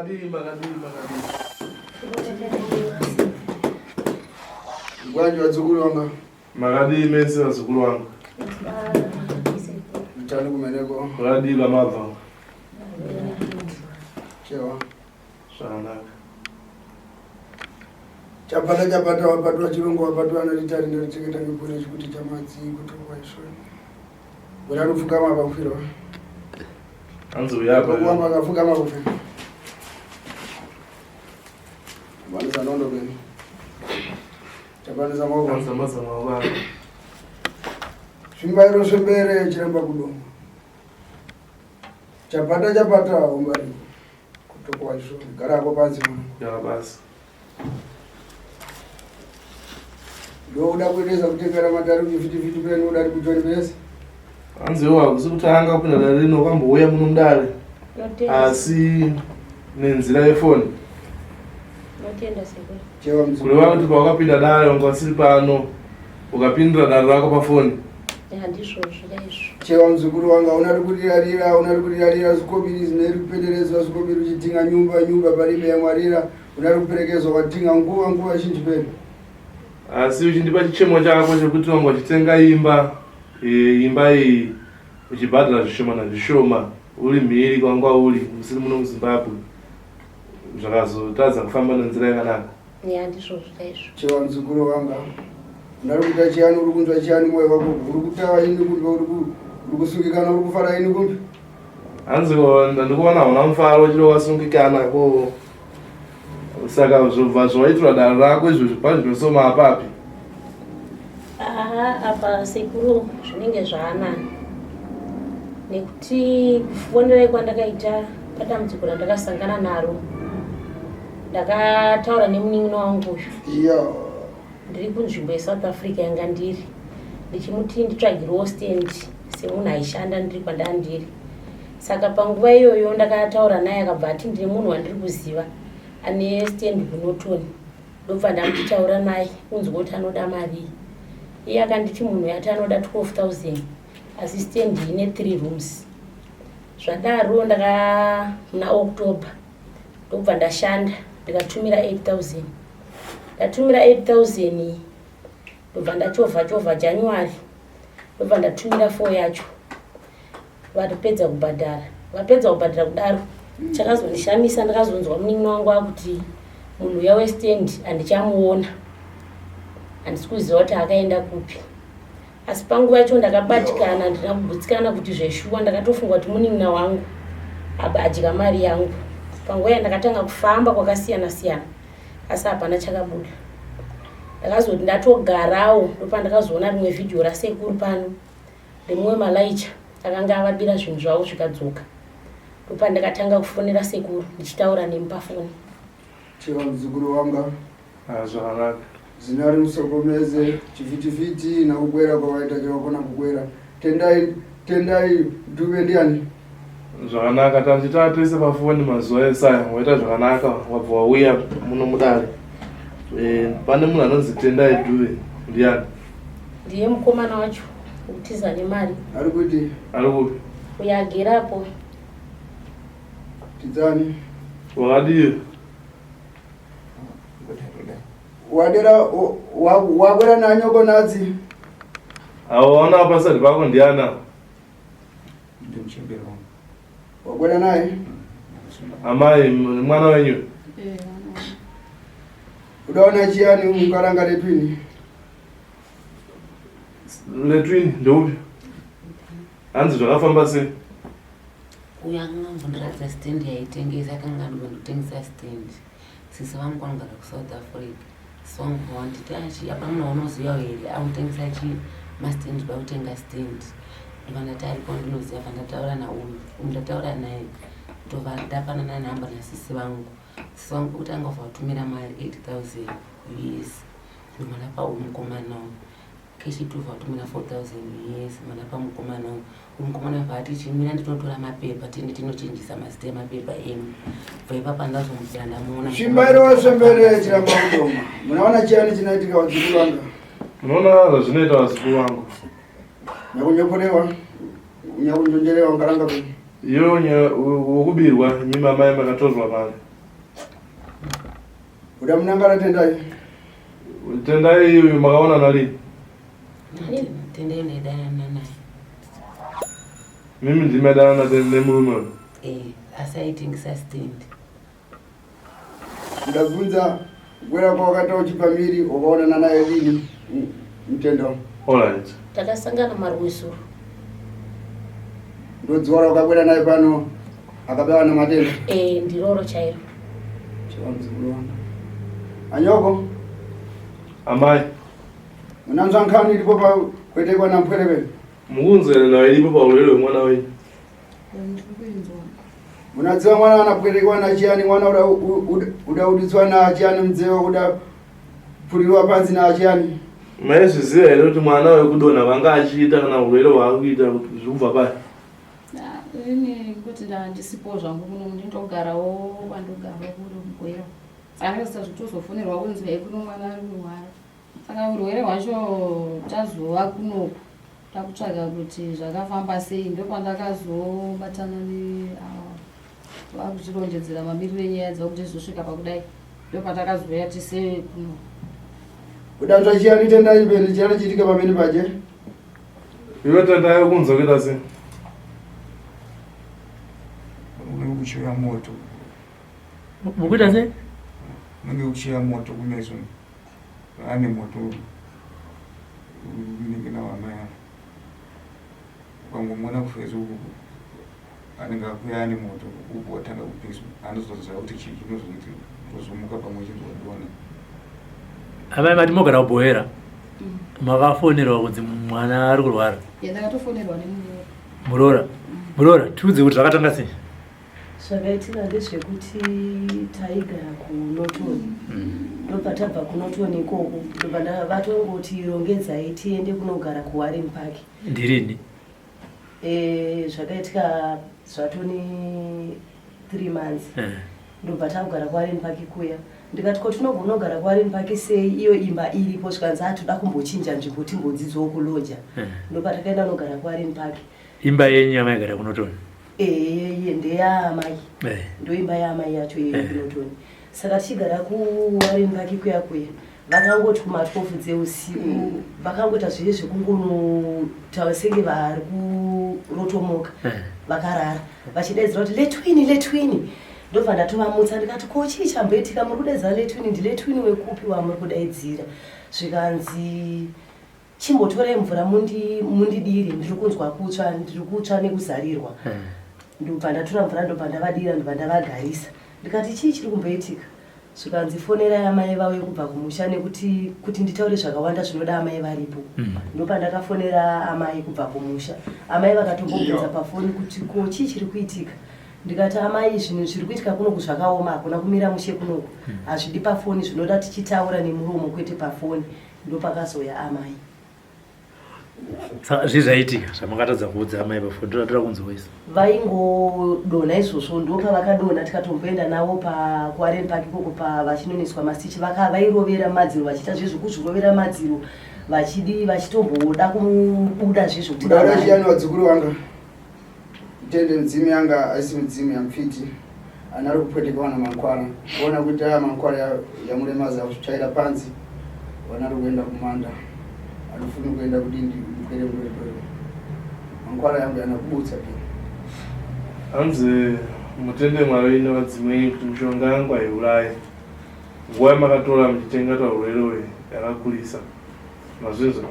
Makadii, makadii, makadii. Bwanji vadzukuru vanga. Makadii mese vazukuru vangu. Mutani kumeneko. Makadii vamabva. Chewa. Zvakanaka. Chapata chapata wapatwa chirungu wapatwa anotitari ndorichengeta mipure chikuti chamadzi kutongwa isvo. Wena anopfugama apa kufirwa. Hanzi uya apa. Kuwamba akapfugama kufe. Vanisa nondo beni. Chapanisa maoko. Hanzi amaza maoko ako. Zvimbairo zvembere chiramba kudomwa. Chapata chapata umbari. Kutokwa izvo. Gara hako pansi mwana. Gara basi. Ndokuda kuendesa kutengera matari kuchivhitivhiti penu uda rikutori pese. Hanzi iwe hakusi kutanga kupinda dare rino wakambouya muno mudare asi nenzira yefoni. Kureva kuti pawakapinda dare wanga wasiri pano ukapindura dare rako pafoni. Chewa muzukuru wanga una rikurirarira una rikurirarira zvikobiri zvineri kupenderedzwa zvikobiri uchitinga nyumba nyumba paribe yamwarira Unari kuperekezwa kwatinga nguva nguva zhinji penu. Asi uchindipa chichemo chako chekuti wanga uchitenga imba e, imba iyi uchibhadhara zvishoma nazvishoma uri mhiri kwanga uri musiri muno muZimbabwe zvakazotadza kufamba nenzira yakanaka. Ya ndizvozvo chaizvo. Chewa muzukuru wanga unari kuita chiyani uri kunzwa chiyani moyo wako uri kutawa ini kumbe uri kusungikana uri kufara ini kumbe. Hanzi ndikuona hauna mufaro uchiri wasungikana ko saka zvobva zvawaitirwa dare rako izvozvo pazvinosoma apapi aha apa sekuru zvinenge zvaanani nekuti kufonerai kwandakaita padambudziko randakasangana naro ndakataura nemunin'ina wangu uyu ndiri kunzvimbo yesouth africa yanga ndiri ndichimuti nditsvagirewo stand semunhu aishanda ndiri kwandandiri Saka panguva iyoyo ndakataura naye akabva ati ndine munhu wandiri kuziva ane stand kuNorton ndobva ndamuti taura naye unzwe kuti anoda marii. Iye akanditi munhu yati anoda 12000 asi stand ine 3 rooms. Zvadaro ndaka muna October ndobva ndashanda ndikatumira 8000 ndatumira 8000 ndobva ndachovha chovha January ndobva ndatumira 4 yacho Vapedza kubhadhara vapedza kubhadhara kudaro chakazondishamisa ndakazonzwa munin'ina wangu akuti munhu uya westand handichamuona handisi kuziva kuti akaenda kupi asi panguva yacho ndakabatikana handina kugutsikana kuti zveshuwa ndakatofunga kuti munin'ina wangu aba adya mari yangu panguva yandakatanga kufamba kwakasiyana siyana asi hapana chakabuda ndakazoti ndatogarawo ndopandakazoona rimwe vhidhiyo rasekuru pano Rimwe malaicha akanga avabira zvinhu zvavo zvikadzoka. Ndopandakatanga kufonera sekuru ndichitaura nemi pafoni. Cheva muzukuru wanga. Ah, zvakanaka. Zina rimusokomeze chivhitivhiti nakukwera kwavaita chavakona kukwera. Tendai Tendai Dube ndiani? Zvakanaka tanditaa tese pafoni mazuva ese aya waita zvakanaka wabva wauya muno mudare. Eh, pane munhu anonzi Tendai Dube ndiani? Ndiye mukomana wacho ukutiza nemari. Ari kuti? Ari kupi? Uyo agere apo. Tidzani. Wakadii? Wadera wakwera nanyoko natsi. Aona pasati pako ndiana? Ndimuchembere wangu. Wakwera naye? Amai mwana wenyu? Eh, Udaona chiyani mukaranga letwini? Letwini ndeupi? Hanzi zvakafamba sei? Uyo akanga ambondiratidza stand yaitengesa akanga andibondotengesa stand. Sisi vangu vanogara kuSouth Africa. Sisi vangu vanditi achi apa munhu waunoziva here akutengesa chi mastand ndoda kutenga stand. Ndobva ndati aripo wandinoziva bva ndataura nauyu. Uyu ndataura naye ndobva ndapanana nhamba nasisi vangu. Sisi vangu pekutanga vabva vatumira mari 8000 US. Ndobva ndapa uyu mukomana uyu. Kechitu vatumira 4000 US mwana pamukomana uyu. Mukomana bva ati chimira ndinotora mapepa tiende tinochinjisa mazita emapepa enyu. Bva ipapa ndazomukira ndamuona. Chimbairo sembere chiramba kudoma. Munaona chiyani chinoitika vazukuru vangu? Munoona zvazvinoita vazukuru vangu. Nyakunyoporewa, nyakunjonjerewa ngaranga kwenyu. Iwe wokubirwa nyima mai makatorwa mari. Uda munangara Tendai. Tendai uyu makaonana lini? Tendai ndaidanana naye. Mimi ndimi adanana nemurume uyu? Eh, asi aitengesa stand. Ndabvunza kukwira kwawakaita uchibva miri wakaonana naye lini mutendo? Alright. Takasangana marwesuru. Ndodziwa raukakwira naye pano akabewa namatenda? Eh, ndiroro chairo. Chivanzukuru wangu. Anyoko. Amai. Munanzwa nkhani ilipo pa kwetekwa na mpwerewe. Mukunzwere nayo ilipo pa ulwere wemwana wenyu. Munadziwa mwana anapwetekwa na chiyani mwana uda udauditswa na chiyani mdzewa uda pfurirwa panzi na chiyani. Maizviziva here kuti mwana wekudonha vanga achiita kana urwere hwaakuita zviri kubva pai? Ini kuti ndandisipo zvangu kuno ndindogarawo kwandogara kuri mugwero saka ndakazita zvekutozofonerwa kunzi hai kuno mwana ari kurwara saka urwere hwacho tazova kunoku takutsvaga kuti zvakafamba sei ndopandakazobatana vakuchirondedzera mamiriro enyaya dzavo kuti zvizosvika pakudai ndopatakazouya tise kuno Kudanzwa chiyani tendai pene chiyani chiitika pamene paje. Iwe tendai ukunzwa kuita sei? Unenge uchiuya moto. Mukuita sei? Unenge uchiuya moto kumeso. Ane moto unenge nawamai ava. Ukangomuona kuFacebook anenge akuya ane moto upo watanga kupiswa anozoziva kuti chii chinozoiti kuzomuka pamwe chinzwadona. Amai mati mogara kuBohera makafonerwa kunzi mwana ari kurwara. Ndakatofonerwa nemuroora. Muroora. Muroora, tiudze kuti zvakatanga sei? Zvakaitika ndezvekuti taigara kuNorton ndobva tabva kuNorton ikoko ndobva vatongoti rongedzai tiende kunogara kuWarren Park. Ndirini? E, zvakaitika zvatoni 3 months ndobva takugara kuWarren Park kuya ndikati ko tinogonogara kuWarren Park sei iyo imba iripo zvikanzi atoda kumbochinja nzvimbo timbodzidzawo kuloja ndobva takaenda kunogara kuWarren Park. Imba yenyu yamaigara kuNorton? Ehe, ndeyaamai ndoimba yaamai yacho iyoyo kuNorton. Saka tichigara kuWarren Park kuya kuya vakangoti kuma12 dzeusiku vakangoita zviye zvekungonotaura senge vari kurotomoka vakarara vachidaidzira kuti letwini letwini ndobva ndatovamutsa ndikati ko chii chamboitika muri kudaidzira letwini ndiletwini wekupi wamuri kudaidzira zvikanzi chimbotorai mvura mundidire ndiri kunzwa kutsva ndiri kutsva nekuzarirwa ndobva ndatora mvura ndobva ndavadira ndobva ndavagarisa ndikati chii chiri kumboitika zvikanzi fonerai amai vauye kubva kumusha nekuti kuti nditaure zvakawanda zvinoda amai varipo ndopandakafonera amai kubva kumusha amai vakatombobvunza pafoni kuti ko chii chiri kuitika ndikati amai zvinhu zviri kuitika kunoku zvakaoma hakuna kumira mushe kunoku hazvidi pafoni zvinoda tichitaura nemuromo kwete pafoni ndopakazouya amai. Saka zvii zvaiitika zvamakatadza kuudza amai pafoni toda kunzwa isu. Vaingodonha izvozvo ndopavakadonha tikatomboenda navo pakuWarren Park ikoko vachinonoiswa masichi vairovera madziro vachiita zvezvekuzvirovera madziro vachidi vachitomboda kubuda zvezvo kuti Kudaura chiyani vadzukuru vanga tende midzimu yanga haisi midzimu yamfiti ana ari kupweteka wana mankwara kuona kuti aya mankwara yamuremaza kutsvaira panzi wana ari kuenda kumanda anofuni kuenda kudindi mukwere murekwere mankwara yangu yana kubutsa pe Hanzi mutende Mwari nevadzimu enyu kuti mishonga yangu haiurayi. Nguva yamakatora muchichengeta urwere uyu yakakurisa. Mazvinzwa?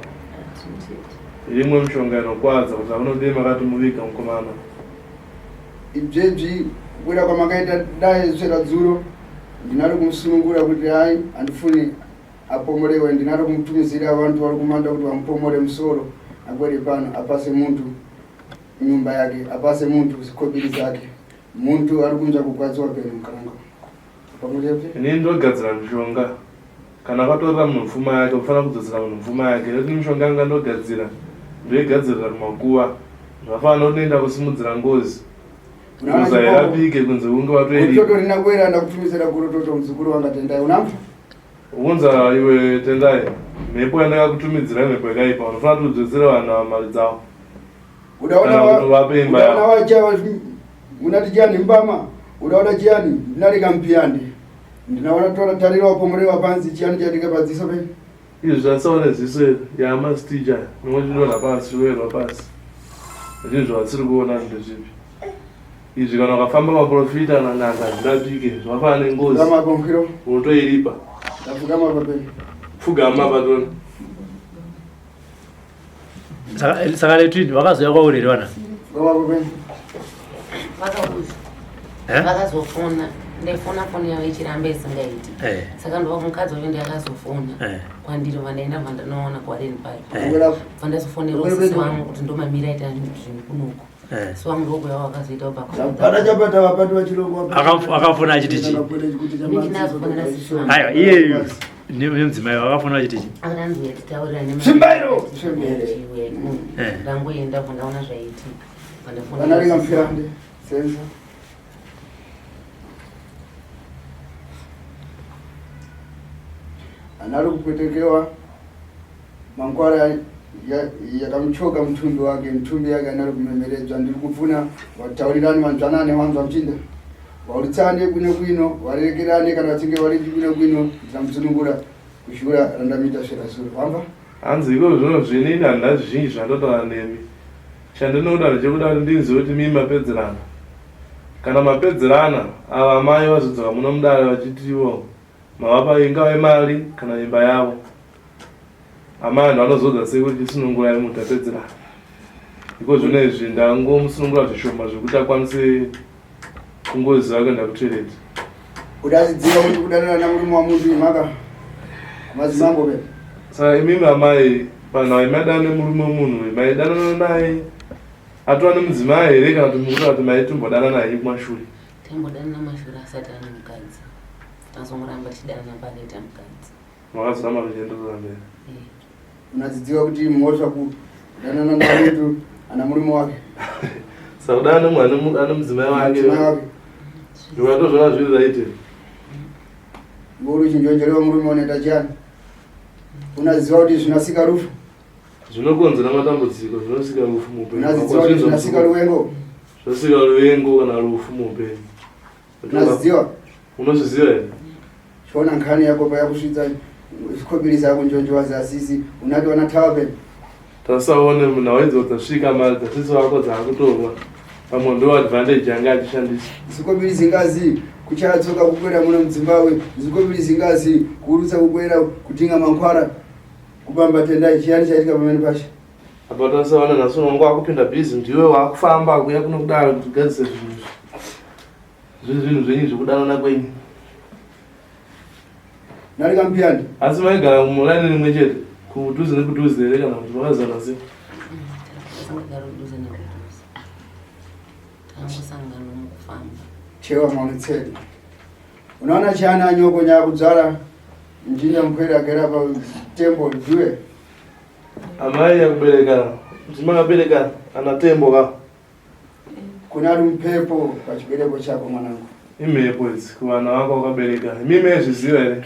Irimwe mishonga inokwadza kuti haunodei makati muviga mukomana. Ibzebzi kubuda kwamakaita dai svera dzuro ndinari kumusunungura kuti hai handifuni apomorewe ndinari kumutumizira vantu vari kumanda kuti vamupomore musoro akwere pano apase muntu nyumba yake apase muntu zikobiri zake muntu ari kunzwa kugwadziwa peno mukaranga. Ini ndogadzira mishonga kana akatorera munhu pfuma yake unofanira kudzosera munhu pfuma yake nekuti mishonga yanga ndogadzira ndoigadzirira kumakuva zvafanana nekuti ndinoenda kusimudzira ngozi ngozi hairapike kunze kunge watoiripa Toto rina kuera ndakutumisira guru toto muzukuru wanga Tendai unamva Unza iwe Tendai mhepo yandakakutumidzira imhepo yakaipa unofanira kuti udzosere vanhu ava mari dzavo Udaona Kana kuti uvape imba udaona yavo. wacha munati chiyani mbama udaona chiyani ndinareka mpiyani. Ndinaona tora tarira wapomorewa panzi chiyani chaitika padziso penyu. Izvi zvasaona ziso iri yaamastich aya unongochidonha pasi chiroerwa pasi zvinhu zvavasiri kuona ndezvipi izvi kana ukafamba maprofita kana n'anga hazvirapike zvakafanana nengozi unotoiripa pfugama patona Saka letwini vakazouya kwauri here vana? Eh? Vakazofona ndaifona foni yavo ichiramba isingaiti eh. saka ndova mukadzi wacho ndiakazofona eh. kwandiri vandaenda vandanoona kuwareni pake vandazofonera sisi vangu kuti ndomamira aita zvinhu kunoku so vangu ndokuya vakazoita akafona achiti chii aiwa iyeyu nemudzimai vakafona vachiti chii Simbairo! Ndangoenda kundaona zvaiitika. Vanarika mfirande senza. Anari kupwetekewa mangwara yakamuchoka mutumbi wake mutumbi yake anari kumemeredzwa ndiri kupfuna wataurirani vanzvanane wanzwa muchinda Vauritsane bwino bwino, varerekerane kana vachinge vari bwino bwino, ndinamutsunungura kushura randamita sverasure. Wamva? Hanzi iko zvino zvinini handina zvizhinji zvandotaura nemi. Chandinoda ndechekuda kuti ndinzwe kuti mii mapedzerana. Kana mapedzerana, ava amai vazodzoka muno mudare vachiti ivo mavapa ingave mari kana imba yavo. Amai vanhu vanozodza sei kuti chisunungurai munhu tapedzerana. Iko zvino izvi ndangomusunungura zvishoma zvekuti akwanise kungoziva kuenda kutoilet. Udazidziva kuti kudanana namurume wamuntu imhaka madzimambo be. Saka imimi amai panhau yemaidana nemurume wemunhu maidanana naye atova nemudzimai here kana kuti mukuti kuti maitombodanana henyu kumashure? Taimbodanana mashure asati ane mukadzi. Tazongoramba tichidanana paakaita mukadzi. Makazoramba muchienderera mberi. Unadzidziwa kuti mhosva kudanana namuntu ana murume wake. Saka kudanana nemunhu ane mudzimai wake. Ndikatozviona zviri right. Ngori uchinjonjerewa murume unoita chiyani? Unaziva kuti zvinasika rufu? Zvinokonzera matambudziko, zvinosika rufu muupenyu. Unaziva kuti zvinasika ruvengo? Zvinosika ruvengo kana rufu muupenyu. Unaziva? Unozviziva here? Chiona nkhani yako payakusvitsa zvikobiri zako njonjo wazasisi unati wana tawapen. Tasaone munhu idzo dzasvika mari dzasisi vako dzakutorwa pamwe ndo advantage yanga achishandisa. Zvikobiri zingazi kuchaya tsoka kukwera muno muZimbabwe zvikobiri zingazi kurutsa kukwera kutinga mankwara kubamba tendai chiyani chaitika pamene pashe. Apa tasaona nhasi unonga wakupinda busy ndiwe wakufamba kuya kuno kudaro kuti ugadzise zvinhu izvi. Zviri zvinhu zvenyu zvekudanana kwenyu. Nari kampiyani. Asi maigara mulaini rimwe chete kudhuze nekudhuze here kana kuti makazana sei? Takagara kudhuze nekudhuze. Takangosangana mukufamba. Chewa maonetsedi. Unaona chana nyoko nyakudzvara njinda mupwere agara pa tembo ndiwe. Amai yakubereka, ndimakabereka ana tembo ka. Kuna rumpepo pachibereko chako mwanangu. Imhepo idzi kuvana vako wakabereka. Imi maizviziva here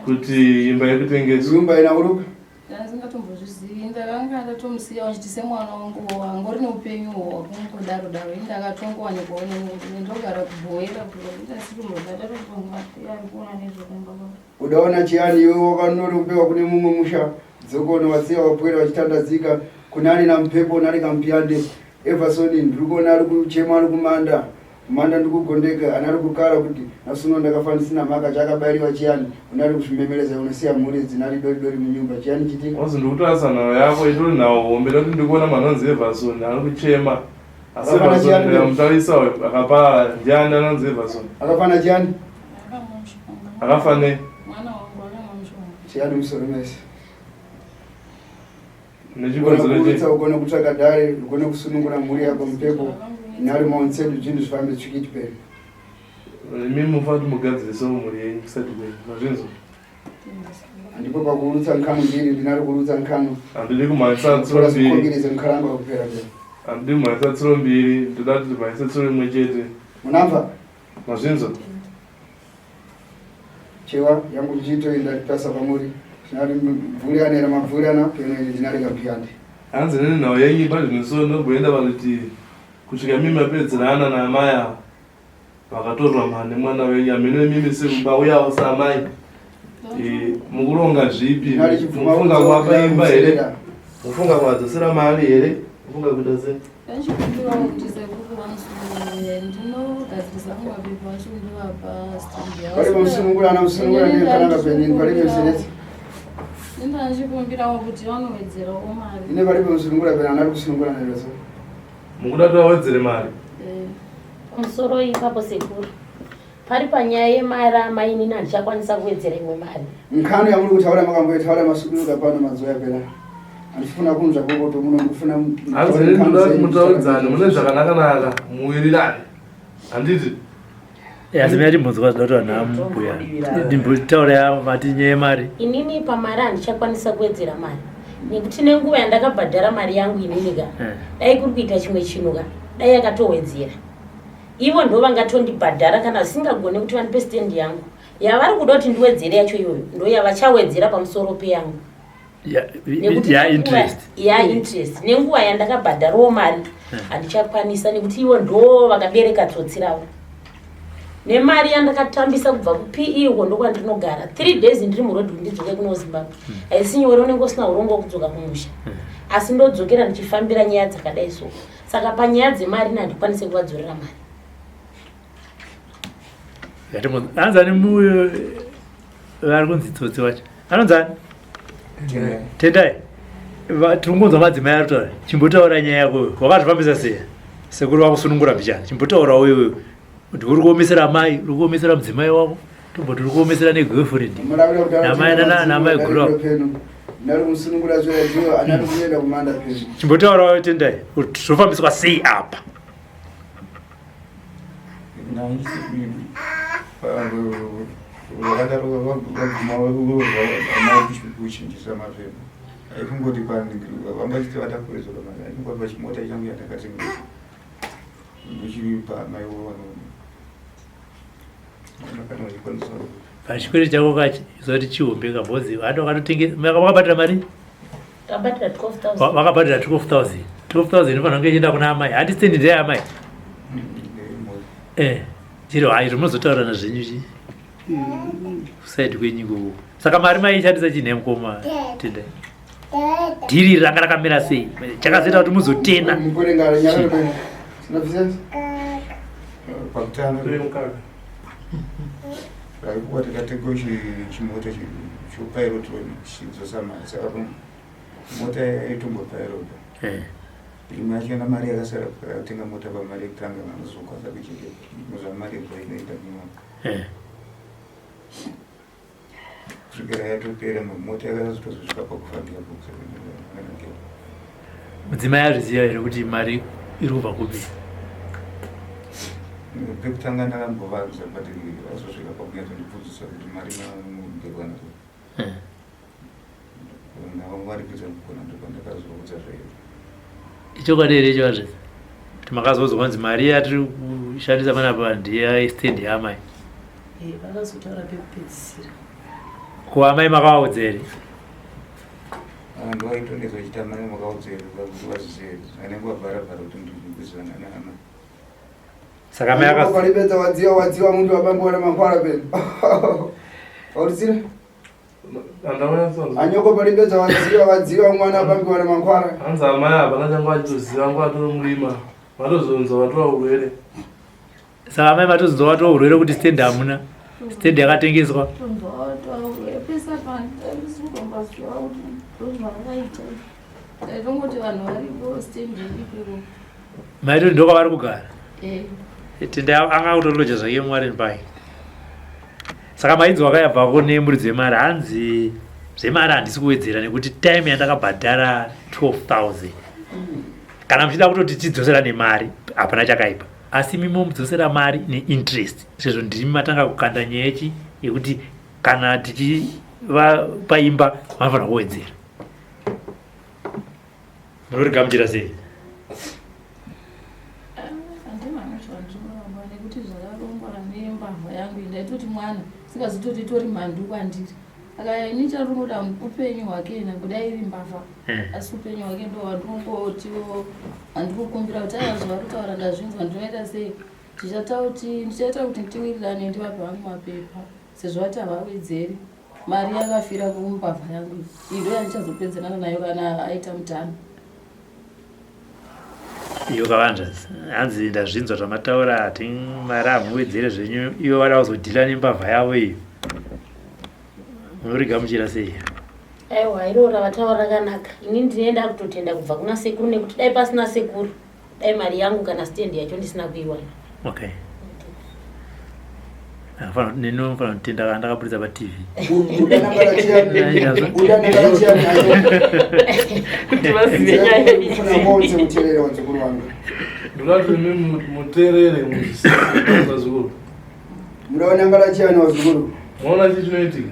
kuti imba yekutengeswa? Imba inauruka? Ndasingatombozvizivi ndakanga ndatomusiya wachiti semwana wangu angori neupenyu hwakungodaro daro ini ndakatongowanikwawo nemunhu ndogara kubhoera ndasikumbodatokuona nezvekumba Udaona chiyani iwe wakanorombewa kune mumwe musha dzokono wasiya wapwere vachitandadzika kunani nampepo nani kampiyande Everson ndiri kuona ari kuchema ari kumanda kumanda ndikugondeka ana ari kukara kuti nasuno ndakafa ndisina mhaka chakabairiwa chiyani unari kuzvimemereza unosiya mhuri dzinari dori dori munyumba chiyani chitika Wanzi ndikutarisa nhau yako itori nhau hombe nekuti ndikuona manonzi Everson ari kuchema asi Akafana Everson chiyani? ndikamutarisa uyu akaparara ndiani anonzi Everson akafana chiyani Akafa nei? Mwana wangu akamwa mushonga. Chiyani musoro mese. Nechikonzero chei? Ugone kutsvaga dare, ugone kusunungura mhuri yako mupepo, nari maonsedu zvinhu zvifambe tsvikiti pere. Imi mufanira kuti mugadzirise mhuri yenyu kusati kwenyu. Mazvinzwa? Ndipo pakurutsa nkanu mbiri, ndinari kurutsa nkanu. Handidi kumhanyisa tsuro mbiri. Kombirize nkaranga kupera mberi. Handidi kumhanyisa tsuro mbiri, ndoda kuti timhanyise tsuro imwe chete. Munamva? Mazvinzwa? Chewa yangu njito indatasa pamuri. Tinari mvuri anera mabvuri ana peno ini ndinari kapiyande. Hanzi nene nhau yenyu pazvino so ndomboenda parutivi kusvika mimi mapedzerana naamai ava. Vakatorwa mari nemwana wenyu hameno imimi semubauyawo saamai eh, mukuronga zvipi? Mufunga kuvapa imba here? Mufunga kuvadzosera mari here? Mufunga kuita sei? Ndachikumbirawo kuti sekuru vamusunungure ndinogadzirisa mapepa acho ndovapa stand yavo. Pari pamusunungura ana musunungura ndiye kana penini pari pemusenetsi. Ndachikumbirawo kuti vanowedzerawo mari. Ine pari pamusunungura pena ana kusunungura nero so. Mukuda kuti vawedzere mari? Eh. Pamusoro ipapo sekuru. Pari panyaya yemari amai inini handichakwanisa kuwedzera imwe mari. Nkhano yamuri kutaura makamboitaura masuduruka pano mazuva yapera. Handifuna kunzwa kokoto muno ndikufuna Hanzi ini ndinoda kuti mutaudzane mune zvakanaka-naka muwirirane. Handiti? Eh, asi mina timbonzwa zvinoda kuti vanhu ambuya ndimbotaura yavo mati nyaya yemari. Inini pamari handichakwanisa kuwedzera mari nekuti nenguva yandakabhadhara mari yangu inini ka Eh. dai kuri kuita chimwe chinhu ka dai yakatowedzera. Ivo ndovangatondibhadhara kana zvisingagone kuti vandipe stand yangu yavari kuda kuti ndiwedzere yacho iyoyo ndoyavachawedzera pamusoro peyangu. Nekuti ya nenguva- interest ya interest nenguva yandakabhadharawo mari handichakwanisa nekuti ivo ndo vakabereka tsotsi ravo nemari yandakatambisa kubva kuPE uko ndokwandinogara 3 days ndiri muroad kuti ndidzoke kuno Zimbabwe haisi nyore unenge usina urongwa wekudzoka kumusha asi ndodzokera ndichifambira nyaya dzakadai so saka panyaya dzemari ini handikwanise kuvadzorera mari. Hanzi ani muyo vari kunzi tsotsi wacho anonzi ani? Tendai. Tiri kungonzwa madzimai ari kutaura. Chimbotaura nyaya yako iwe. Wakazvifambisa sei? Sekuru vakusunungura mbichana. Chimbotaurawo iwewe kuti uri kuomesera amai, uri kuomesera mudzimai wako, tomboti uri kuomesera negirlfriend. Namai namai guru wako. Ndari kumusunungura zvayo anari kuenda kumanda penu. Chimbotaurawo Tendai kuti zvofambiswa sei apa? Vakadaro vaguma amai kuchinjisa mapepa aikungoti vanga vachiti vatakurezoka mari aikungoti pachimota changu yandakatengesa ndochipa amai vanoona kana vachikwanisa Pachikwereti chako kachizoti chihombe kabhozi vanhu vakatotengesa vakabhadhara mari Takabhadhara 12,000. Vakabhadhara 12,000. 12,000 inofanira kunge ichienda kuna amai. Handi stendi ndeyamai. Eh, chiro hayi zvomunozotaurana zvenyu chi kusaidi kwenyu ikoko. Saka mari maishandisa chii nhai mukoma Tendai? Dhiri ranga rakamira sei? Chakazoita kuti muzotena. Mukurengara nyarara penu. Sinafisens? Pakutanga Tore mukaka. Raikuwa takatenga chimota chopairot chidzosa mari saka mota yaitombopairoda Eh. imwe yachona mari yakasara kutenga mota pamari yekutanga vanozokwanisa kuchengeta mari inoita mimwe Eh. kusvikira yatopera mota yakazotozosvika pakufambira. Mudzimai azviziva here kuti mari iri kubva kupi? Pekutanga ndakambovanza but azosvika pakunyatsondibvunzisa kuti mari mamugerwana Eh. navangwaripidza kugona ndopandakazoudza zvaio. Ichokwadi here icho azvizi? Kuti makazozwa kwanzi mari yatiri kushandisa panapa ndiya stand yaamai. Eh, vakazotaura pekupedzisira. Ko amai makavaudza here? Vanhu vaitonetsa vachiti amai makaudzere vazizive anenge vabharabhara kuti ndikuzivana naamai. Saka amai akaz Paripedza wadziwa wadziwa muntu wabambo wana mankwara penu. Wauritsira? Andauya Anyoko paripedza wadziwa wadziwa mwana wabambo wana mankwara. Hanzi amai hapana changu vachitoziva nguva vatoro murima vatozonzwa vatova urwere. Saka amai matozonzwa vatova urwere kuti stand hamuna. Stand yakatengeswa. Taitongoti vanhu varipo stand iripo. Maitoti ndokwavari kugara. Eh. Tendai anga kutoloja zvake muWarren Park. Saka mainzi wakayabvako nemuridzi wemari hanzi zvemari handisi kuwedzera nekuti time yandakabhadhara 12,000. Kana muchida kutoti tidzosera nemari hapana chakaipa. Asi imi momudzosera mari neinterest sezvo ndimi matanga kukanda nyaya yechi yekuti kana tichivapa imba vanofanira kuwedzera. Munorigamuchira sei? Handina chandinoona nekuti zvakarongwa nembavha yangu ndaitoti mwana singazototi itori mhandu kwandiri. Saka ini chandinoda upenyu hwake ina kudai iri mbavha. Eh. Asi upenyu hwake ndo wandinongotiwo handikukumbira kuti aiwa zvavari kutaura ndazvinzwa ndinoita sei. Ndichaita kuti tiwirirane ndivape vangu mapepa sezvo vati havawedzeri mari yakafira kumbavha yangu iyi ndo yandichazopedzerana nayo kana aita mutano. Iyo kavanzvadzi hanzi ndazvinzwa zvamataura hati mari hamuwedzere zvenyu ivo vada kuzodhila nembavha yavo iyo munorigamuchira sei? Aiwa iro ravataura rakanaka ini ndine ndakutotenda kubva kuna sekuru nekuti dai pasina sekuru dai mari yangu kana stand yacho ndisina kuiwana. Okay. Neni unofanira kutenda kana ndakaburitsa patv kuti vazive nyaya ndoda kuti muteerere muzvazukuru mudaonangara chiyani wazukuru maona chii chinoitika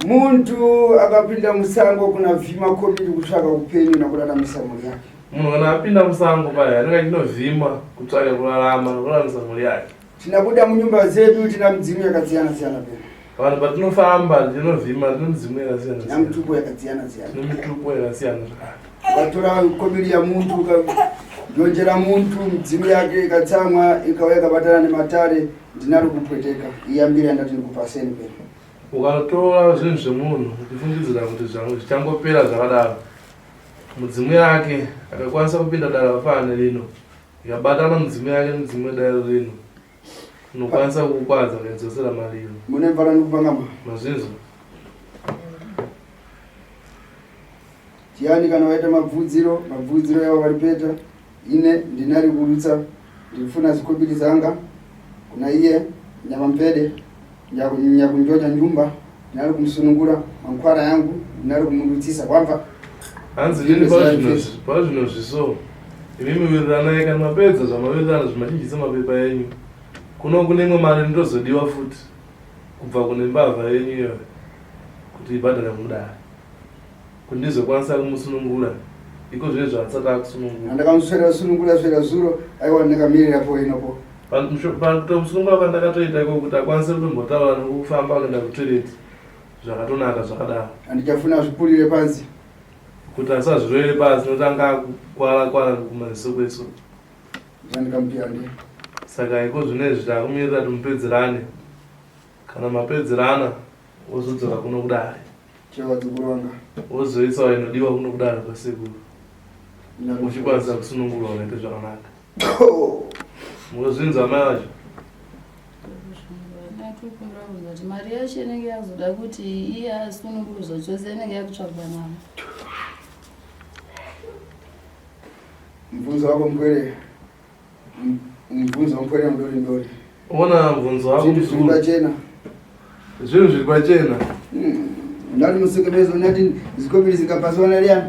Muntu akapinda musango kuna vhima kobiri kutsvaka upenyu nakuraramisa mhuri yake. Munhu kana apinda musango paya anenge achinovhima kutsvaka kurarama nokuraramisa mhuri yake. Tinabuda munyumba dzedu tina midzimu yakadziyana siyana pena. Vanhu patinofamba tinovhima tine midzimu yakasiyana siyana. Mitupo yakadziyana siyana. Tine mitupo yakasiyana zvakare. Ukatora kobiri yamuntu ukajonjera muntu midzimu yake ikatsamwa ikauya ikabatana nematare ndinaro kupweteka iyambira yandati ndikupaseni pena. Ukatora zvinhu zvemunhu uchifungidzira kuti zvichangopera zvakadaro, mudzimu yake akakwanisa kupinda dare rakafanana nerino, ikabatana mudzimu yake nemudzimu wedare rino, unokwanisa kukukwadza ukaidzosera mari iyo. Mune mvara ndikupangama. Mazvinzwa? Tiyani kana waita mabvudziro, mabvudziro yavo vari peta, ine ndinari kurutsa, ndikufuna zikobiri zanga kuna iye nyamamvede nyakunjonya njumba ndinari kumusunungura mankwara yangu ndinari kumurutsisa kwamva hanzi nini pazvino zviso imi miwiriranai kana mapedza zvamawirirana zvimachinjisa mapepa enyu kuno kune imwe mari ndozodiwa futi kubva kune mbavha yenyu iyoyo kuti ibhadhare mudare kuti ndizokwanisa kumusunungura iko zvine zvaasati akusunungura andakamuswera sunungura swera zuro aiwa ndakamirira po inopo Pakutomusunungura kwandakatoita iko kuti akwanise kutombotaura nekufamba kuenda kutoilet zvakatonaka zvakadaro. Handichafuna azvipurire pansi. Kuti asazvirovere pasi nokuti anga akukwara kwara kumaziso kweso. Zvandikamupira ndi. Saka iko zvino izvi takumirira timupedzerane. Kana mapedzerana wozodzoka kuno kudare. Chevadzukuru vanga. Wozoisawo inodiwa kuno kudare kwasekuru. Uchikwanisa kusunungurwa ukaita zvakanaka. Mukuzvinzwa mai vacho? Ndatokumbira kunzwa kuti mari yacho inenge yazoda kuti iye asunungurwe zvachose inenge yakutsvagwa nani. Mubvunzo wako mupwere, mubvunzo wamupwere mudori ndori. Ona mubvunzo wako Zvinhu zviri pachena. Zvinhu zviri pachena. Ndati musekemezo ndati zikobiri zikapaswa nariya.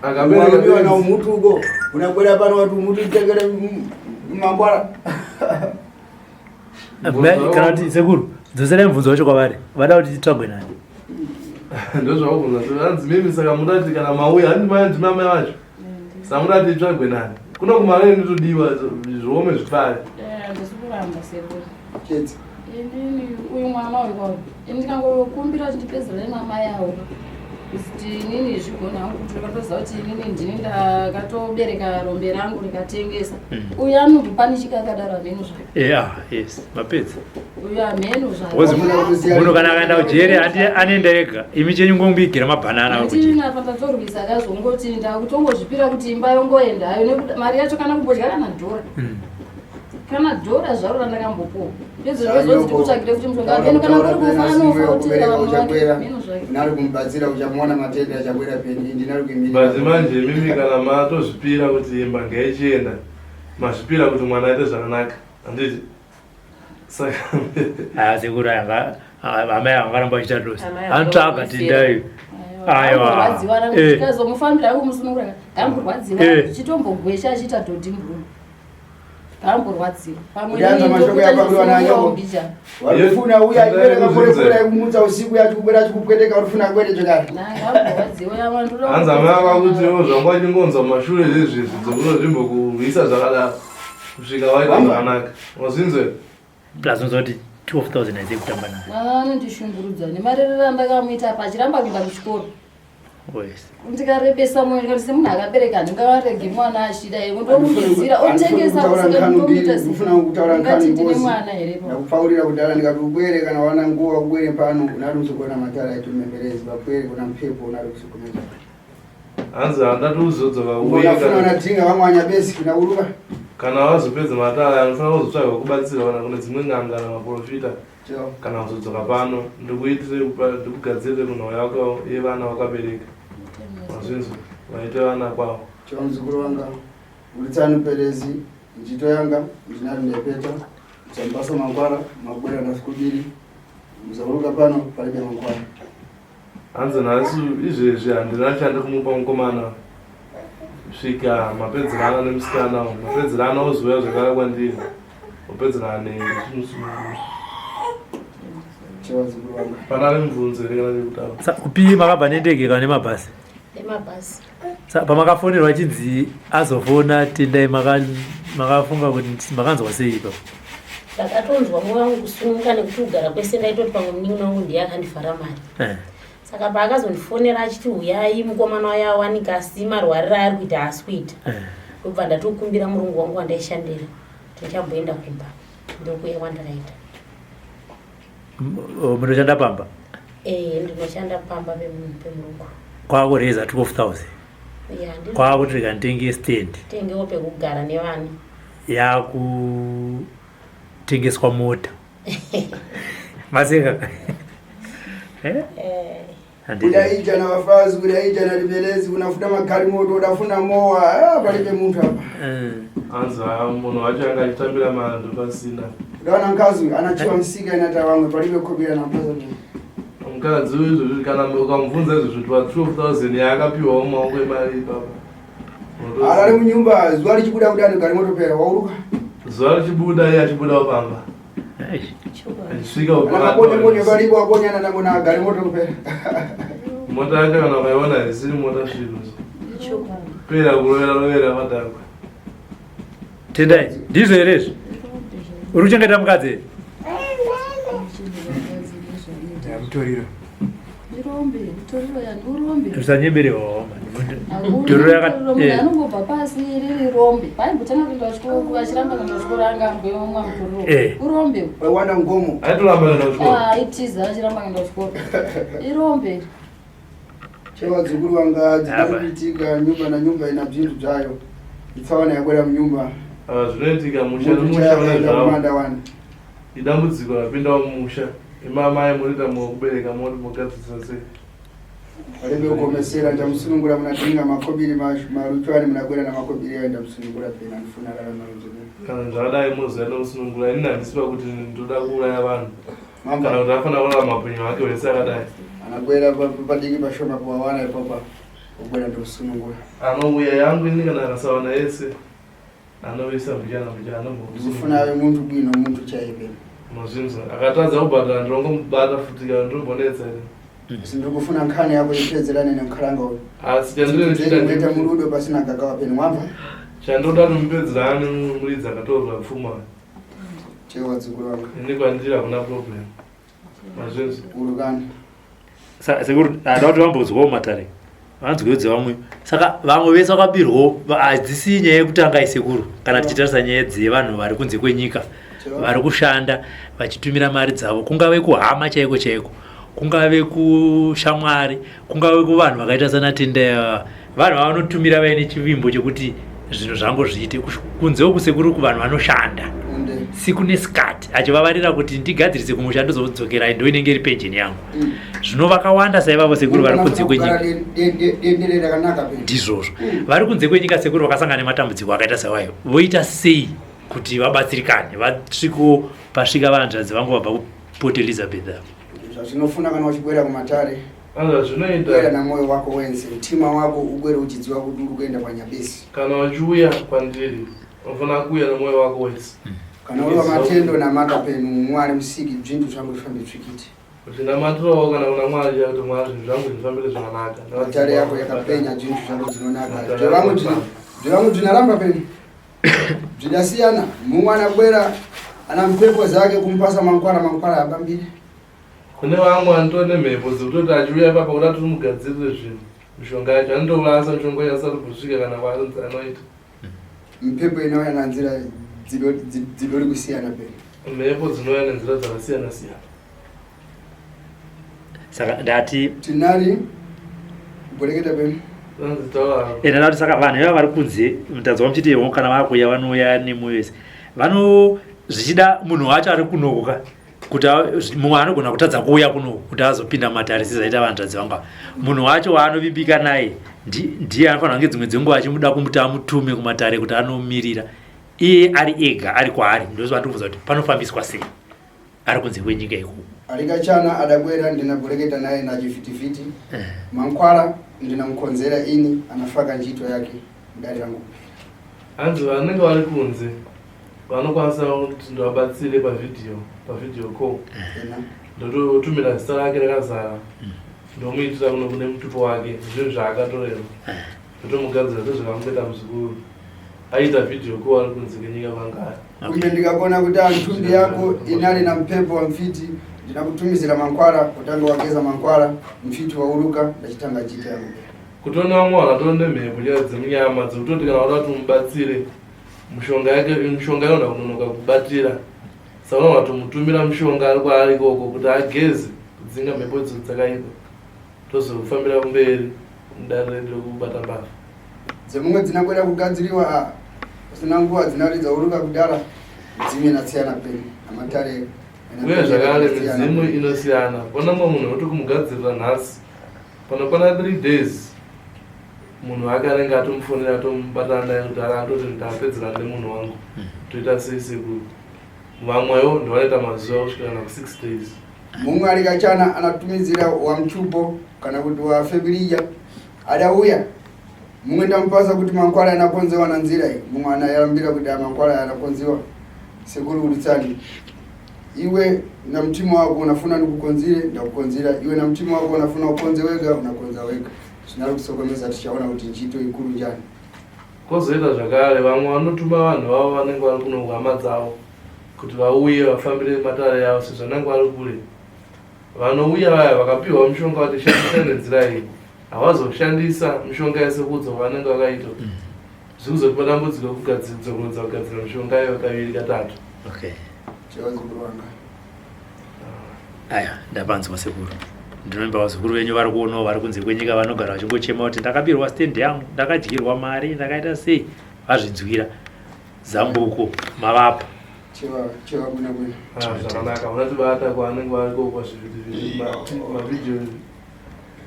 Akabereka na umutu uko. Unakwera pano watu umutu tekere mangwara. Kana kuti sekuru dzoserai mubvunzo wacho kwavari vada kuti titsvagwe nani. Ndozvakubvunza hanzi mimi saka muda kuti kana mauya handi mai ndimi amai vacho. Saka muda kuti itsvagwe nani. Kuno kumari inotodiwa zviome zvipfave. Eh, handisi kuramba sekuru. Chete. Inini uyu mwana uyu kwauri. Ini ndikangokumbira kuti ndipedzerane namai avo. Kuti inini zvigona hangu kuti ndakatoziva kuti inini ndini ndakatobereka rombe rangu rikatengesa. Uyu anongopanicika akadaro hameno zvake. Yeah, yes, mapedza. Uyu hameno zvake. Munhu kana akaenda kujeri anoenda ega. Imi chenyu ngomubigira mabhanana kuti. Ndini apa ndatorwisa akazongoti ndakutongozvipira kuti imba yongoenda hayo nekuda mari yacho kana kumbodya kana dhora. Kana dhora zvaro randakambopuwa. Ndinari kumubatsira uchamuona matende achakwira peni ndinari kuimirira. But manje mimi kana matozvipira kuti imba ngaichienda mazvipira kuti mwana aite zvakanaka handiti saka aya sekuru aya amai vangaramba vachiita losi anotsvaga tendayo aiwa Zomufambira kumusunungura kamborwadziwa chitombogwesha achiita dhodhi mburumu kamborwadziwa Uyanza mashoko yapakura nayo. Warifuna uya achibereka kure kure kumutsa usiku yachikubwera achikupweteka urifuna kwete zvekare. Hanzi amai vakuti ivo zvangu vachingonzwa mashure zvezvi dzokuno zvimbokurwisa zvakadaro kusvika waita zvakanaka. Wazvinzwa? Plus unozwa kuti 12,000 haisi yekutamba nayo. Mwana anondishungurudza nemarerero andakamuita apa achiramba kuenda kuchikoro. Ndikarebesa moyo ndikati semunhu akabereka handingavaregi mwana achida iwe ndomugezira otengesa kutaura ndine mwana here ndakupaurira kudhara ndikati ubwere kana wana nguva ubwere pano unari kuzogona matara aitomemberezi vapwere kuna mpepo unari kuzokomeza hanzi handati uzodzoka uyeunafuna vamwe anyabesi kuna uruka kana wazopedza matara anofanira kuzotsvaga kubatsirwa kana kune dzimwe n'anga kana maprofita kana kuzodzoka pano ndikuitire ndikugadzirire kunhau yako yevana wakabereka mazvinzwa vaite vana kwavo chero muzukuru wanga uritsani perezi njito yanga ndinari ndepeta msambasa mangwara mabwera ndasikubiri muzaburuka pano palibe mangwara Hanzi nhasi izvezvi handina chandikumupa mukomana svika mapedzerana nemusikana mapedzerana ozouya zvakare kwandiri opedzerana neni pana nemubvunzo here kana chekutaura kupi makabva nendege kana nemabhasi nemabhasi pamakafonerwa chinzi azofona tendai makafunga kuti makanzwa sei ipapo ndakatonzwa mwoyo wangu kusununguka nekuti kugara kwese ndaitoti pamwe munin'ina wangu ndiye akandivhara mari eh. saka paakazondifonera achiti huyai mukomana wayo awanika asi marwariro aari kuita haasi kuita eh. ndobva ndatokumbira murungu wangu wandaishandira kuti ndichamboenda kumba ndokuya kwandakaita munoshanda pamba eh, ndinoshanda pamba pemurungu kwakureza 12000 kwakuti rega nditenge stand tengewo pekugara nevana yakutengeswa mota maseka eh? eh. Kudaija na vafazi kudaija na libelezi unafuda magari moto udafuna mowa ah, palibe munthu apa eh. anzi munhu wacho anga achitambira mari pasina udaona mkazi anachiwa msika inata vamwe palibe khobira na mpaza mukadzi uyu izvozvi kana ukamubvunza izvozvi kuti wa 12000 yaakapiwawo mumaoko emari ipapa arari munyumba zuva richibuda kudani gari motopera wauruka zuva richibuda iye achibudawo pamba achisvika makonye paripo akonyana namona gari motopera mota yacho kana ukaiona haisiri mota svinu pera kurovera rovera vadhakwa Tendai, ndizvo here izvi? Uri kuchengeta mukadzi here? Mutoriro. Irombe, mutoriro yani urombe. Usanyebere waoma. Mutoriro yaka eh. anongobva pasi riri rombe. Paimbotanga kuenda kuchikoro achiramba kuenda kuchikoro anga ambomwa mutoriro. Eh. Urombe. Waiwana ngomo. Aitoramba kuenda kuchikoro. Ah, aitiza achiramba kuenda kuchikoro. Irombe. Chevadzukuru vanga dzinoitika nyumba na nyumba ina bzindu bzayo. Itsaona yakwera munyumba. Ah, zvinoitika musha nemusha une zvawo. Idambudziko rapinda mumusha. Imamai murita mukubereka moti mugadzirisa sei? Varebe kuomesera ndamusunungura munatinga makobiri maruchwani munakwera namakobiri ayo ndamusunungura pena ndifuna rarama runzvene. Kana zvakadai moziva ndamusunungura ini handisi pakuti ndoda kuuraya vanhu. Kana kuti afanira kurarama upenyu hwake hwese akadai. Anakwera padiki pashoma pawawana ipapa. Ubwera ndosunungura. Anouya yangu ini kana akasawana yese anoisa mbichana mbichana ndikufuna ave muntu bwino muntu chaipe. Mazvinzwa akatadza kubhadhara ndinongomubata futi kana ndinombonetsa here. Asi ndikufuna nkhani yako ipedzerane nemkhalanga uyu. Asi chandinoita murudo pasina gagawa peni wamva. Chandoda timupedzerane muridzi akatorwa pfuma. Chewa dzukuru wangu. Ini kwandiri hakuna problem. Mazvinzwa. Urukani. Sekuru ada kuti vambonzwawo matare vanzwewo dzevamwe saka vamwe vese vakabirwawo hadzisi nyaya yekutanga isekuru kana tichitarisa nyaya dzevanhu vari kunze kwenyika vari kushanda vachitumira mari dzavo kungave kuhama chaiko chaiko kungave kushamwari kungave kuvanhu vakaita sana tendai vanhu vavanotumira vaine chivimbo chekuti zvinhu zvangu zviite kunze uku sekuru kuvanhu vanoshanda siku nesikati achivavarira kuti ndigadzirise kumusha ndozodzokerai ndo inenge iri penjeni yangu mm. zvino vakawanda saivavo sekuru vari kunze kwenyika ndizvozvo mm. vari kunze kwenyika sekuru vakasangana nematambudziko akaita sawayo voita sei kuti vabatsirikane vasviko pasvika vanzvadzi vangu vabva kuport elizabeth avo zvazvinofuna kana uchigwera kumatare zvinoita namwoyo wako wense mtima wako ugwere uchidziwa kuti uri kuenda kwanyabesi kana uchiuya kwandiri unofanira kuuya nemwoyo wako wese hmm. kana uri wamatendo namata penu mwari musiki bzvintu zvangu zvifambe tsvikiti uchinamatirawo kana kuna mwari chiya kuti mwari zvinhu zvangu zvifambire zvakanaka matare yako yakapenya zvintu zvako zvinonaka zvevamwe zvinaramba penu zvidasiyana mumwe anakwera ana mpepo zake kumupasa mankwara mankwara abambire Kune vamwe vanotori nemhepo dzekutoti achiuya ipapa kuda tiri mugadzirire zvinhu. Mishonga yacho anotourasa mishonga yacho asati kusvika kana kwaanzi anoita. Mpepo inouya nanzira dzidori kusiyana pena. Mhepo dzinouya nenzira dzakasiyana siyana. Saka ndati tinari kureketa pena. Ende ndati saka vanhu ivava vari kunze mutadzi wamuchiti kana vakuuya vanouya nemwoyo wese vano zvichida munhu wacho ari kunoka kuti mumwe anogona kutadza kuuya kuno kuti azopinda mumatare sezaita vanzvadzi vangu ava munhu wacho waanovimbika naye ndiye anofanira kunge dzimwe dzenguva achimuda kumuti amutume kumatare kuti anomirira iye ari ega ari kwaari ndozvandikubvunza kuti panofambiswa sei ari kunze kwenyika ikoko Alikachana adakwera ndinakureketa naye nachifitifiti eh. Mankwala ndinamukonzera ini anafaka njito yake mudare rangu hanzi vanenge vari kunze vanokwanisa kuti ndivabatsire pavhidhiyo pavhidhiyo call ndototumira zita rake rakazara ndomuitira kuno kune mutupo wake zvinhu zvaakatorerwa ndotomugadzira sezvakamuita muzukuru aita vhidhiyo call ari kunze kenyika kwangari kumbe ndikakona kuti antumbi yako inali na mpepo wa mfiti ndinakutumizira mankwala kutanga wageza mankwala mfiti wauruka ndachitanga chita yangu kutona vamwe vanhu vatori nemhepo chaidzo dzemunyama dzekutoti kana vada kuti umubatsire mushonga yake mishonga inogona kunonoka kubatira saka unogona kutomutumira mushonga ari kwaari ikoko kuti ageze kudzinga mhepo idzo dzakaipa tozofambira kumberi mudare redu rekubata mbavha dzemumwe dzinakweda kugadziriwa a usina nguva dzinaridza uruka kudara dzimwe natsiyana peni amatare uye zvakare midzimu inosiyana kona mumwe munhu wekuti kumugadzirira nhasi Panokwana 3 days munhu wake anenge atomufonera atomubatana naye kudhara atoti ndapedzerana nemunhu wangu hmm. toita sei sekuru vamwewo ndovanoita mazuva kusvika kana ku6 days mumwe ari kachana anatumidzira wamuchupo kana kuti wafebilija adauya mumwe ndamupasa kuti mankwala anakonzewa nanzira iyi mumwe anayambira kuti amankwala anakonzewa sekuru urutsani Iwe na mtima wako unafuna nikukonzire ndakukonzira iwe na mtima wako unafuna ukonze wega unakonza wega zvinaro kusokomeza tichaona kuti njito ikuru njani Kozoita zvakare vamwe vanotuma vanhu vavo vanenge vari kuno kuhama dzavo kuti vauye vafambire matare yavo sezvo vanenge vari kure. Vanouya vaya vakapiwa mushonga vati shandisa nenzira iyi havazoshandisa mishonga yese kuudzwa kwavanenge vakaitwa. Zviri kuzotipa dambudziko rekugadzirudza kugadzira mishonga iyo kaviri katatu. Okay. Aya, ndapanzwa sekuru. Ndinomba vazukuru venyu vari kuonawo vari kunze kwenyika vanogara vachingochema kuti ndakabirwa stand yangu, ndakadyirwa mari, ndakaita sei? Vazvinzwira. Zambuko mavapa. Ah, zvakanaka unatibata kwaanenge vari kokwa zvivhiti mavhidhiyo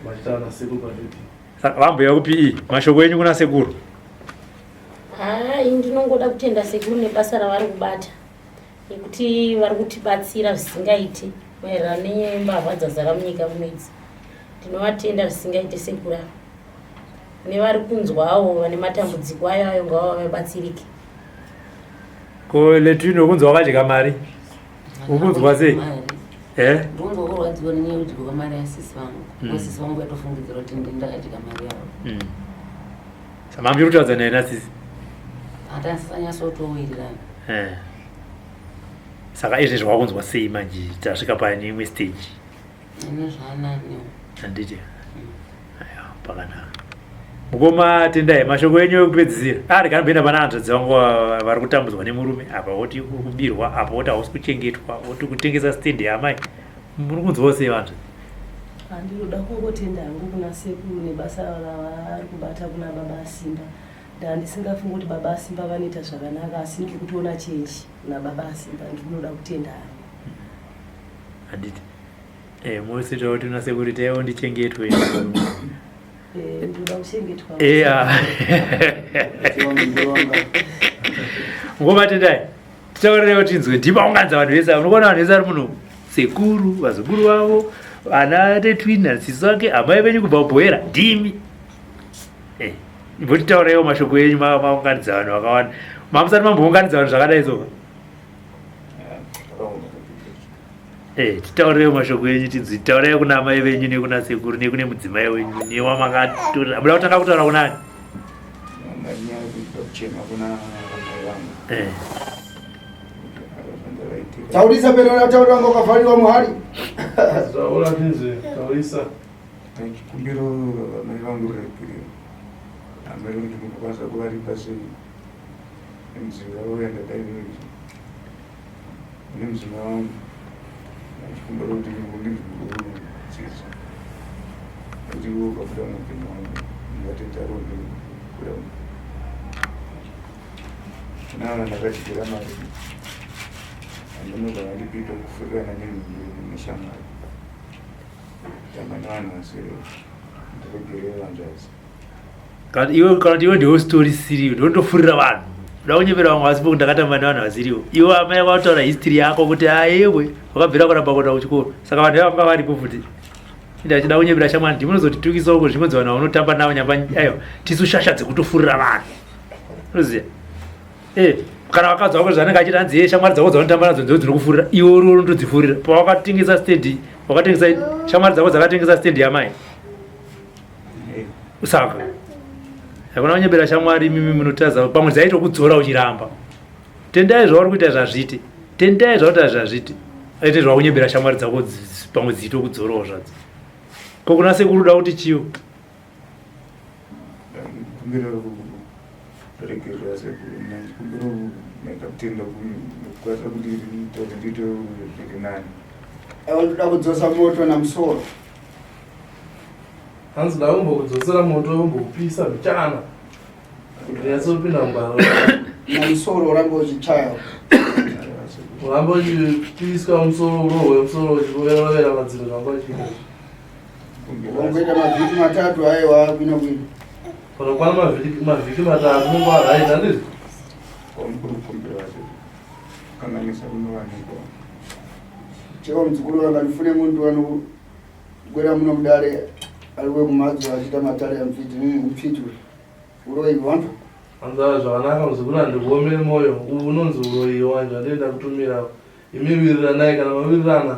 vachitaura nasekuru pavhidhiyo. Saka vambuya kupi mashoko enyu kuna sekuru? Haa, ini ndinongoda kutenda sekuru nebasa ravari kubata nekuti vari kutibatsira zvisingaiti maererano nenyaya dzazara munyika muno idzi. Ndinovatenda zvisingaiti sekuru ava nevari kunzwawo vane matambudziko ayo ayo ngavava vabatsirike. Ko Letwin ukunzwa wakadya mari? Ukunzwa sei? Eh? Ndonzwa kurwadziwa nenyaya yekudya kwemari yasisi vangu. Mm. Sisi vangu vatofungidzira kuti ndini ndakadya mari yavo. Mm. Saka muri kutaudza naye nasisi? Hatasanyatsotowirirana. Eh. Saka izvezvi wakunzwa sei manje tasvika pane imwe stage? Ini zvaananiwo. Handiti? Aiwa, pakanaka. Mukoma Tendai, mashoko enyu ekupedzisira. Ah, rega ndimboenda pana hanzvadzi vangu vari kutambudzwa nemurume. Apa woti uri kubirwa, apa woti hausi kuchengetwa, woti kutengesa stand yaamai. Muri kunzwawo sei vanhu? Handinoda kungotenda hangu kuna sekuru nebasa ravari kubata kuna baba Simba. Ndandisingafungi kuti baba Simba vanoita zvakanaka asi ndiri kutoona change kuna baba Simba ndinoda kutenda hangu. Handiti. Eh, mose kuti una sekuru taiwo ndichengetwe. Eh, ndinoda kuchengetwa. Eh. Ngoma tendai. Titaurirewo tinzwe ndimaunganza vanhu vese ava. Unoona vanhu vese vari muno. Sekuru, vazukuru vavo, ana tetwin, sisi vake, amai venyu kubva kuBhoera, ndimi. Eh, imbotitaureiwo mashoko enyu maunganidza vanhu vakawanda. Mamusati mambounganidza vanhu zvakadai so. Eh, titaureiwo mashoko enyu tinzwi. Taurai kuna amai venyu nekuna sekuru nekune mudzimai wenyu newamakatora. Muda kutanga kutaura kunani? Eh. Taurisa pera taura wanga wakavhariwa muhari. Taura tinzwe, taurisa. Ndachikumbira vamai vangu ruregerero. Hameno kuti ndinokwanisa kuvaripa sei nemudzimai wavo yandadai nemudzimai wangu. Ndachikumbira kuti ndinzwirwo tsitsi kuti iwe ukabuda muupenyu hwangu ndingatedza rombe kubuda nava ndakadyira mari handino zvavandipika kufurirana nenhumbi neshamwari tamba nevanhu vasiri ndiregerere vanzvadzi kana iwe kana kuti iwe ndiwe story siriyo ndondofurira vanhu uda kunyepera vamwe vasipo kuti ndakatamba nevanhu vasiriwo iwe amai vataura history yako kuti ayewe wakabvira kuramba kuenda kuchikoro saka vanhu ivavo vanga varipo futi ende achida kunyepera shamwari ndimunozotitukisa uko zvimonzi vanhu vaunotamba navo nyamba aiwa tisu shasha dzekutofurira vanhu unoziva eh kana vakadzi vako zvanenge achiti hanzi ye shamwari dzako dzaunotamba nadzo ndidzo dzinokufurira iwe uri unotodzifurira pawakatengesa stendi wakatengesa shamwari dzako dzakatengesa stendi yamai saka hakuna kunyebera shamwari imimi munotaza pamwe dzaitokudzora uchiramba tendai zvauri kuita zvazviti tendai zvauri kuita zvazviti aite zvakunyebera shamwari dzako pamwe dziitokudzorawo zvadzo ko kuna sekuru uda kuti chiwo kumbira regerera sekuru ndikumbira kutenda kukwanisa kuti kuti ndiite zviri nani Aiwa ndoda kudzosa moto namusoro. Hanzi da umbokudzosera moto umbokupisa mbichana kuti nyatsopinda mugwaro. Namusoro urambe uchichaya. Urambe uchipiswa musoro urohwe musoro uchirovera madziro zvanga uchiita. Ungoita mavhiki matatu aiwa kwino kwino. Panokwana mavhiki mavhiki matatu unenge waraita handizvo? Kumbira kanganisa kunowanikwa. Chero muzukuru wanga ndifune muntu anogwera muno mudare ari wekumadzo achiita matare amfiti mfiti uyu uroyi wantu Anzaa zvakanaka muzukuru handikuomere moyo uwu unonzi uroyi wanje wandienda kutumira imi wiriranai kana mawirirana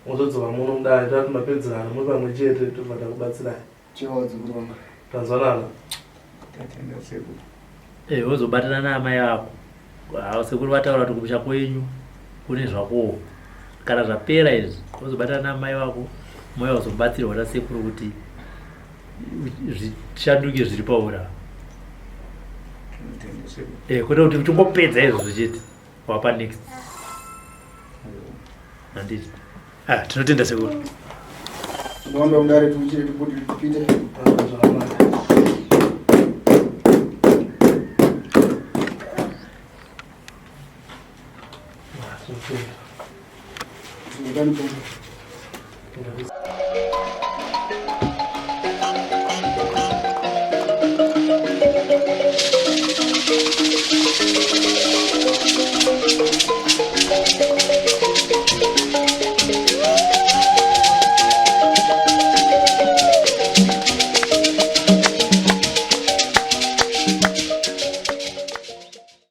mozodzoka muno mudare tati mapedzerana muri pamwe chete tobva takubatsirai Chewa vazukuru vangu. Tanzwanana. Tatenda sekuru. Eh, wozobatana naamai ako. Haa sekuru vataura kuti kumusha kwenyu kune zvakowo. Kana zvapera izvi, wozobatana naamai vako mouya kuzobatsirwa nasekuru kuti zvishanduke zviri pauri apa. Tinotenda sekuru. Eh, kwete kuti uchingopedza izvozvo chete wapa next. Handiti. Ah, tinotenda sekuru. Tinoomba mudare tiuchire tibude tipinde. Tinoda mutombo.